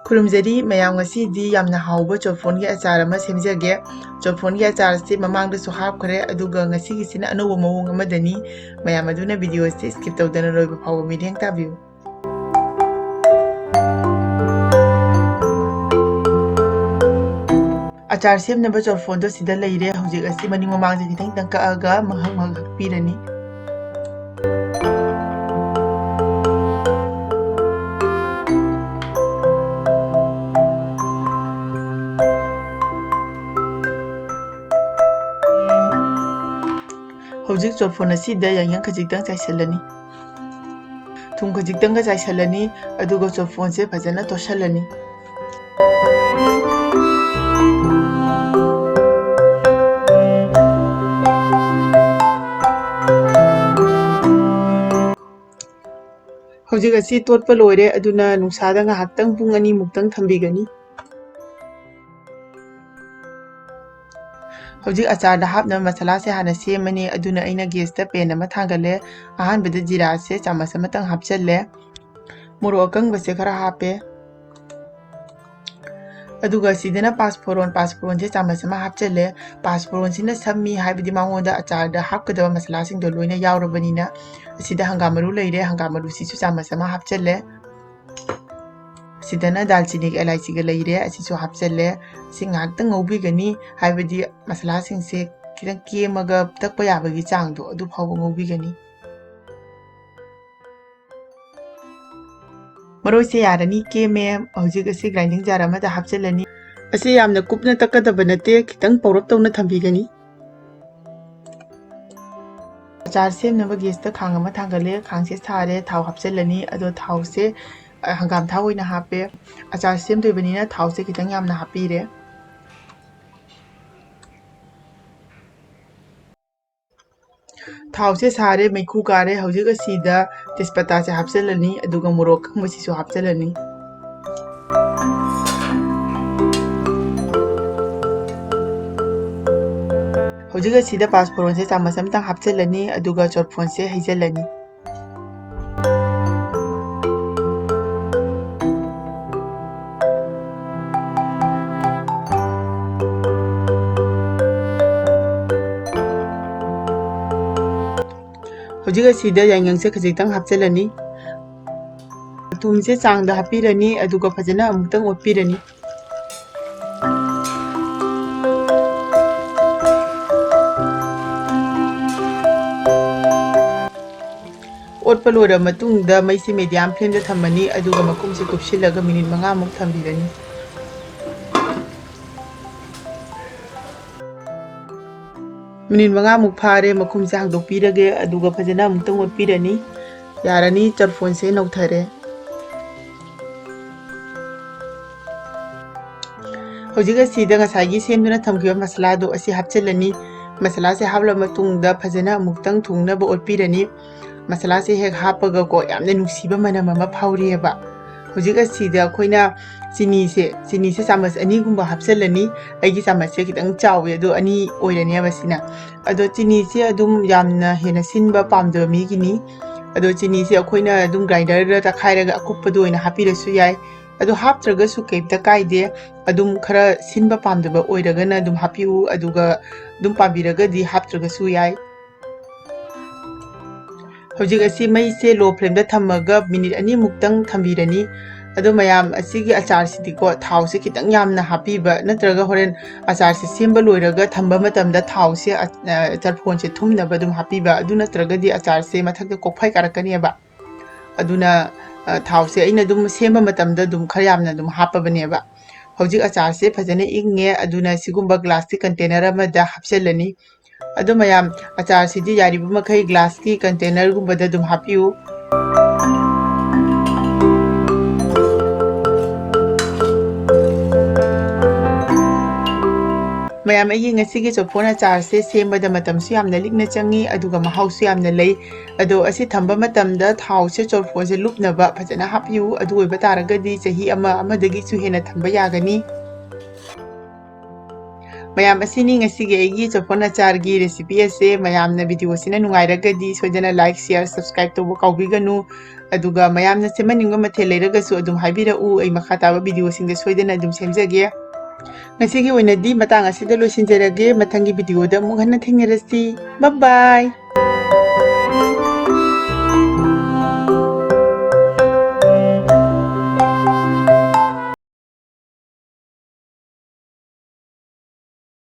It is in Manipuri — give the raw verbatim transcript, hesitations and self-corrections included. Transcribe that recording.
ꯈꯨꯔꯨꯝꯖꯔꯤ ꯃꯌꯥꯝ, ꯉꯁꯤꯗꯤ ꯌꯥꯝꯅ ꯍꯥꯎꯕ ꯆꯣꯔꯐꯣꯟꯒꯤ ꯑꯆꯥꯔ ꯑꯃ ꯁꯦꯝꯖꯒꯦ꯫ ꯆꯣꯔꯐꯣꯟꯒꯤ ꯑꯆꯥꯔꯁꯤ ꯃꯃꯥꯡꯗꯁꯨ ꯍꯥꯞꯈ꯭ꯔꯦ, ꯑꯗꯨꯒ ꯉꯁꯤꯒꯤꯁꯤꯅ ꯑꯅꯧꯕ ꯃꯑꯣꯡ ꯑꯃꯗꯅꯤ꯫ ꯃꯌꯥꯝ ꯑꯗꯨꯅ video ꯁꯤ skip ꯇꯧꯗꯅ ꯂꯣꯏꯕ ꯐꯥꯎꯕ ꯃꯤꯠꯌꯦꯡ ꯇꯥꯕꯤꯌꯨ꯫ ꯑꯆꯥꯔ ꯁꯦꯝꯅꯕ ꯆꯣꯔꯐꯣꯟꯗꯣ ꯁꯤꯗ ꯂꯩꯔꯦ꯫ ꯍꯧꯖꯤꯛ ꯑꯁꯤ ꯃꯅꯤꯡ ꯃꯃꯥꯡꯁꯦ ꯈꯤꯇꯪ ꯈꯤꯇꯪ ꯀꯛꯑꯒ ꯃꯍꯛ ꯃꯍꯛ ꯍꯛꯄꯤꯔꯅꯤ꯫ ꯍꯧꯖꯤꯛ ꯆꯣꯔꯐꯣꯟ ꯑꯁꯤꯗ ꯌꯥꯏꯉꯪ ꯈꯖꯤꯛꯇꯪ ꯆꯥꯏꯁꯤꯜꯂꯅꯤ꯫ ꯊꯨꯝ ꯈꯖꯤꯛꯇꯪꯒ ꯆꯥꯏꯁꯤꯜꯂꯅꯤ, ꯑꯗꯨꯒ ꯆꯣꯔꯐꯣꯟꯁꯦ ꯐꯖꯅ ꯇꯣꯠꯁꯤꯜꯂꯅꯤ꯫ ꯍꯧꯖꯤꯛ ꯑꯁꯤ ꯇꯣꯠꯄ ꯂꯣꯏꯔꯦ, ꯑꯗꯨꯅ ꯅꯨꯡꯁꯥꯗ ꯉꯥꯏꯍꯥꯛꯇꯪ ꯄꯨꯡ ꯑꯅꯤꯃꯨꯛꯇꯪ ꯊꯝꯕꯤꯒꯅꯤ꯫ ꯍꯧꯖꯤꯛ ꯑꯆꯥꯔꯗ ꯍꯥꯞꯅꯕ ꯃꯁꯥꯂꯥꯁꯦ ꯍꯥꯟꯅ ꯁꯦꯝꯃꯅꯤ꯫ ꯑꯗꯨꯅ ꯑꯩꯅ gas ꯇ pan ꯑꯃ ꯊꯥꯡꯒꯠꯂꯦ꯫ ꯑꯍꯥꯟꯕꯗ ꯖꯤꯔꯥꯁꯦ ꯆꯥꯃꯁ ꯑꯃꯇꯪ ꯍꯥꯞꯆꯜꯂꯦ꯫ ꯃꯣꯔꯣꯛ ꯑꯀꯪꯕꯁꯦ ꯈꯔ ꯍꯥꯞꯄꯦ꯫ ꯑꯗꯨꯒ ꯁꯤꯗꯅ ꯄꯥꯁꯐꯣꯔꯣꯟ, ꯄꯥꯁꯐꯣꯔꯣꯟꯁꯦ ꯆꯥꯃꯁ ꯑꯃ ꯍꯥꯞꯆꯜꯂꯦ꯫ ꯄꯥꯁꯐꯣꯔꯣꯟꯁꯤꯅ ꯁꯝꯃꯤ, ꯍꯥꯏꯕꯗꯤ ꯃꯉꯣꯟꯗ ꯑꯆꯥꯔꯗ ꯍꯥꯞꯀꯗꯕ ꯃꯁꯥꯂꯥꯁꯤꯡꯗꯣ ꯂꯣꯏꯅ ꯌꯥꯎꯔꯕꯅꯤꯅ꯫ ꯑꯁꯤꯗ ꯍꯪꯒꯥꯝ ꯃꯔꯨ ꯂꯩꯔꯦ, ꯍꯪꯒꯥꯝ ꯃꯔꯨꯁꯤꯁꯨ ꯆꯥꯃꯁ ꯑꯃ ꯍꯥꯞꯆꯜꯂꯦ꯫ ꯁꯤꯗꯅ ꯗꯥꯜꯆꯤꯅꯤꯒ ꯑꯦꯂꯥꯏꯆꯤꯒ ꯂꯩꯔꯦ, ꯑꯁꯤꯁꯨ ꯍꯥꯞꯆꯜꯂꯦ꯫ ꯁꯤ ꯉꯥꯏꯍꯥꯛꯇꯪ ꯉꯧꯕꯤꯒꯅꯤ, ꯍꯥꯏꯕꯗꯤ ꯃꯁꯥꯂꯥꯁꯤꯡꯁꯦ ꯈꯤꯇꯪ ꯀꯦꯝꯃꯒ ꯇꯛꯄ ꯌꯥꯕꯒꯤ ꯆꯥꯡꯗꯣ ꯑꯗꯨ ꯐꯥꯎꯕ ꯉꯧꯕꯤꯒꯅꯤ꯫ ꯃꯔꯣꯏꯁꯦ ꯌꯥꯔꯅꯤ, ꯀꯦꯝꯃꯦ꯫ ꯍꯧꯖꯤꯛ ꯑꯁꯤ grinding jar ꯑꯃꯗ ꯍꯥꯞꯆꯤꯜꯂꯅꯤ꯫ ꯑꯁꯤ ꯌꯥꯝꯅ ꯀꯨꯞꯅ ꯇꯛꯀꯗꯕ ꯅꯠꯇꯦ, ꯈꯤꯇꯪ ꯄꯧꯔꯞ ꯇꯧꯅ ꯊꯝꯕꯤꯒꯅꯤ꯫ ꯑꯆꯥꯔ ꯁꯦꯝꯅꯕ gas ꯇ ꯈꯥꯡ ꯑꯃ ꯊꯥꯡꯒꯠꯂꯦ, ꯈꯥꯡꯁꯦ ꯁꯥꯔꯦ, ꯊꯥꯎ ꯍꯥꯞꯆꯤꯜꯂꯅꯤ꯫ ꯑꯗꯣ ꯊꯥꯎꯁꯦ, ꯑ, ꯍꯪꯒꯥꯝ ꯊꯥꯎ ꯑꯣꯏꯅ ꯍꯥꯞꯄꯦ꯫ ꯑꯆꯥꯔ ꯁꯦꯝꯗꯣꯏꯕꯅꯤꯅ ꯊꯥꯎꯁꯦ ꯈꯤꯇꯪ ꯌꯥꯝꯅ ꯍꯥꯞꯄꯤꯔꯦ꯫ ꯊꯥꯎꯁꯦ ꯁꯥꯔꯦ, ꯃꯩꯈꯨ ꯀꯥꯔꯦ꯫ ꯍꯧꯖꯤꯛ ꯑꯁꯤꯗ ꯇꯦꯖꯄꯇꯥꯁꯦ ꯍꯥꯞꯆꯤꯜꯂꯅꯤ, ꯑꯗꯨꯒ ꯃꯣꯔꯣꯛ ꯑꯀꯪꯕꯁꯤꯁꯨ ꯍꯥꯞꯆꯤꯜꯂꯅꯤ꯫ ꯍꯧꯖꯤꯛ ꯑꯁꯤꯗ ꯄꯥꯁꯐꯣꯔꯣꯟꯁꯦ ꯆꯥꯃꯁ ꯑꯃꯇꯪ ꯍꯥꯞꯆꯤꯜꯂꯅꯤ, ꯑꯗꯨꯒ ꯆꯣꯔꯐꯣꯟꯁꯦ ꯍꯩꯖꯤꯜꯂꯅꯤ꯫ ꯍꯧꯖꯤꯛ ꯑꯁꯤꯗ ꯌꯥꯏꯉꯪꯁꯦ ꯈꯖꯤꯛꯇꯪ ꯍꯥꯞꯆꯤꯜꯂꯅꯤ꯫ ꯊꯨꯝꯁꯦ ꯆꯥꯡꯗ ꯍꯥꯞꯄꯤꯔꯅꯤ, ꯑꯗꯨꯒ ꯐꯖꯅ ꯑꯃꯨꯛꯇꯪ ꯑꯣꯠꯄꯤꯔꯅꯤ꯫ ꯑꯣꯠꯄ ꯂꯣꯏꯔꯕ ꯃꯇꯨꯡꯗ ꯃꯩꯁꯦ medium flameꯗ ꯊꯝꯃꯅꯤ, ꯑꯗꯨꯒ ꯃꯈꯨꯝꯁꯦ ꯀꯨꯞꯁꯤꯜꯂꯒ ꯃꯤꯅꯤꯠ ꯃꯉꯥꯃꯨꯛ ꯊꯝꯕꯤꯔꯅꯤ꯫ ꯃꯤꯅꯤꯠ ꯃꯉꯥꯃꯨꯛ ꯐꯥꯔꯦ, ꯃꯈꯨꯝꯁꯦ ꯍꯥꯡꯗꯣꯛꯄꯤꯔꯒꯦ, ꯑꯗꯨꯒ ꯐꯖꯅ ꯑꯃꯨꯛꯇꯪ ꯑꯣꯠꯄꯤꯔꯅꯤ꯫ ꯌꯥꯔꯅꯤ, ꯆꯣꯔꯐꯣꯟꯁꯦ ꯅꯧꯊꯔꯦ꯫ ꯍꯧꯖꯤꯛ ꯑꯁꯤꯗ ꯉꯁꯥꯏꯒꯤ ꯁꯦꯝꯗꯨꯅ ꯊꯝꯈꯤꯕ ꯃꯁꯥꯂꯥꯗꯣ ꯑꯁꯤ ꯍꯥꯞꯆꯤꯜꯂꯅꯤ꯫ ꯃꯁꯥꯂꯥꯁꯦ ꯍꯥꯞꯂꯕ ꯃꯇꯨꯡꯗ ꯐꯖꯅ ꯑꯃꯨꯛꯇꯪ ꯊꯣꯡꯅꯕ ꯑꯣꯠꯄꯤꯔꯅꯤ꯫ ꯃꯁꯥꯂꯥꯁꯦ ꯍꯦꯛ ꯍꯥꯞꯄꯒꯀꯣ, ꯌꯥꯝꯅ ꯅꯨꯡꯁꯤꯕ ꯃꯅꯝ ꯑꯃ ꯐꯥꯎꯔꯤꯑꯕ꯫ ꯍꯧꯖꯤꯛ ꯑꯁꯤꯗ ꯑꯩꯈꯣꯏꯅ ꯆꯤꯅꯤꯁꯦ, ꯆꯤꯅꯤꯁꯦ ꯆꯥꯃꯁ ꯑꯅꯤꯒꯨꯝꯕ ꯍꯥꯞꯆꯤꯜꯂꯅꯤ꯫ ꯑꯩꯒꯤ ꯆꯥꯃꯁꯁꯦ ꯈꯤꯇꯪ ꯆꯥꯎꯋꯤ, ꯑꯗꯣ ꯑꯅꯤ ꯑꯣꯏꯔꯅꯦꯕ ꯁꯤꯅ꯫ ꯑꯗꯣ ꯆꯤꯅꯤꯁꯦ ꯑꯗꯨꯝ ꯌꯥꯝꯅ ꯍꯦꯟꯅ ꯁꯤꯟꯕ ꯄꯥꯝꯗꯕ ꯃꯤꯒꯤꯅꯤ꯫ ꯑꯗꯣ ꯆꯤꯅꯤꯁꯦ ꯑꯩꯈꯣꯏꯅ ꯑꯗꯨꯝ grinderꯗ ꯇꯛꯈꯥꯏꯔꯒ ꯑꯀꯨꯞꯄꯗ ꯑꯣꯏꯅ ꯍꯥꯞꯄꯤꯔꯁꯨ ꯌꯥꯏ꯫ ꯑꯗꯣ ꯍꯥꯞꯇ꯭ꯔꯒꯁꯨ ꯀꯩꯝꯇ ꯀꯥꯏꯗꯦ꯫ ꯑꯗꯨꯝ ꯈꯔ ꯁꯤꯟꯕ ꯄꯥꯝꯗꯕ ꯑꯣꯏꯔꯒꯅ ꯑꯗꯨꯝ ꯍꯥꯞꯄꯤꯌꯨ, ꯑꯗꯨꯒ ꯑꯗꯨꯝ ꯄꯥꯝꯕꯤꯔꯒꯗꯤ ꯍꯥꯞꯇ꯭ꯔꯒꯁꯨ ꯌꯥꯏ꯫ ꯍꯧꯖꯤꯛ ꯑꯁꯤ ꯃꯩꯁꯦ low flameꯗ ꯊꯝꯃꯒ ꯃꯤꯅꯤꯠ ꯑꯅꯤꯃꯨꯛꯇꯪ ꯊꯝꯕꯤꯔꯅꯤ꯫ ꯑꯗꯣ ꯃꯌꯥꯝ, ꯑꯁꯤꯒꯤ ꯑꯆꯥꯔꯁꯤꯗꯤꯀꯣ, ꯊꯥꯎꯁꯦ ꯈꯤꯇꯪ ꯌꯥꯝꯅ ꯍꯥꯞꯄꯤꯕ, ꯅꯠꯇ꯭ꯔꯒ ꯍꯣꯔꯦꯟ ꯑꯆꯥꯔꯁꯦ ꯁꯦꯝꯕ ꯂꯣꯏꯔꯒ ꯊꯝꯕ ꯃꯇꯝꯗ ꯊꯥꯎꯁꯦ, ꯑ, ꯆꯣꯔꯐꯣꯟꯁꯦ ꯊꯨꯝꯅꯕ ꯑꯗꯨꯝ ꯍꯥꯞꯄꯤꯕ, ꯑꯗꯨ ꯅꯠꯇ꯭ꯔꯒꯗꯤ ꯑꯆꯥꯔꯁꯦ ꯃꯊꯛꯇ ꯀꯣꯛꯐꯩ ꯀꯥꯔꯛꯀꯅꯦꯕ꯫ ꯑꯗꯨꯅ, ꯑ, ꯊꯥꯎꯁꯦ ꯑꯩꯅ ꯑꯗꯨꯝ ꯁꯦꯝꯕ ꯃꯇꯝꯗ ꯑꯗꯨꯝ ꯈꯔ ꯌꯥꯝꯅ ꯑꯗꯨꯝ ꯍꯥꯞꯄꯕꯅꯦꯕ꯫ ꯍꯧꯖꯤꯛ ꯑꯆꯥꯔꯁꯦ ꯐꯖꯅ ꯏꯪꯉꯦ, ꯑꯗꯨꯅ ꯁꯤꯒꯨꯝꯕ glassꯀꯤ container ꯑꯃꯗ ꯍꯥꯞꯆꯤꯜꯂꯅꯤ꯫ ꯑꯗꯣ ꯃꯌꯥꯝ, ꯑꯆꯥꯔꯁꯤꯗꯤ ꯌꯥꯔꯤꯕ ꯃꯈꯩ glassꯀꯤ containerꯒꯨꯝꯕꯗ ꯑꯗꯨꯝ ꯍꯥꯞꯄꯤꯌꯨ꯫ ꯃꯌꯥꯝ, ꯑꯩꯒꯤ ꯉꯁꯤꯒꯤ ꯆꯣꯔꯐꯣꯟ ꯑꯆꯥꯔꯁꯦ ꯁꯦꯝꯕꯗ ꯃꯇꯝꯁꯨ ꯌꯥꯝꯅ ꯂꯤꯛꯅ ꯆꯪꯉꯤ, ꯑꯗꯨꯒ ꯃꯍꯥꯎꯁꯨ ꯌꯥꯝꯅ ꯂꯩ꯫ ꯑꯗꯣ ꯑꯁꯤ ꯊꯝꯕ ꯃꯇꯝꯗ ꯊꯥꯎꯁꯦ ꯆꯣꯔꯐꯣꯟꯁꯦ ꯂꯨꯞꯅꯕ ꯐꯖꯅ ꯍꯥꯞꯄꯤꯌꯨ꯫ ꯑꯗꯨ ꯑꯣꯏꯕ ꯇꯥꯔꯒꯗꯤ ꯆꯍꯤ ꯑꯃ ꯑꯃꯗꯒꯤꯁꯨ ꯍꯦꯟꯅ ꯊꯝꯕ ꯌꯥꯒꯅꯤ꯫ ꯃꯌꯥꯝ, ꯑꯁꯤꯅꯤ ꯉꯁꯤꯒꯤ ꯑꯩꯒꯤ ꯆꯣꯔꯐꯣꯟ ꯑꯆꯥꯔꯒꯤ recipe ꯑꯁꯦ꯫ ꯃꯌꯥꯝꯅ video ꯑꯁꯤꯅ ꯅꯨꯡꯉꯥꯏꯔꯒꯗꯤ ꯁꯣꯏꯗꯅ like, share, subscribe ꯇꯧꯕ ꯀꯥꯎꯕꯤꯒꯅꯨ꯫ ꯑꯗꯨꯒ ꯃꯌꯥꯝꯅ ꯁꯦꯝꯍꯟꯅꯤꯡꯕ ꯃꯊꯦꯜ ꯂꯩꯔꯒꯁꯨ ꯑꯗꯨꯝ ꯍꯥꯏꯕꯤꯔꯛꯎ, ꯑꯩ ꯃꯈꯥ ꯇꯥꯕ videoꯁꯤꯡꯗ ꯁꯣꯏꯗꯅ ꯑꯗꯨꯝ ꯁꯦꯝꯖꯒꯦ꯫ ꯉꯁꯤꯒꯤ ꯑꯣꯏꯅꯗꯤ ꯃꯇꯥꯡ ꯑꯁꯤꯗ ꯂꯣꯏꯁꯤꯟꯖꯔꯒꯦ꯫ ꯃꯊꯪꯒꯤ videoꯗ ꯑꯃꯨꯛ ꯍꯟꯅ ꯊꯦꯡꯅꯔꯁꯤ꯫ Bye bye꯫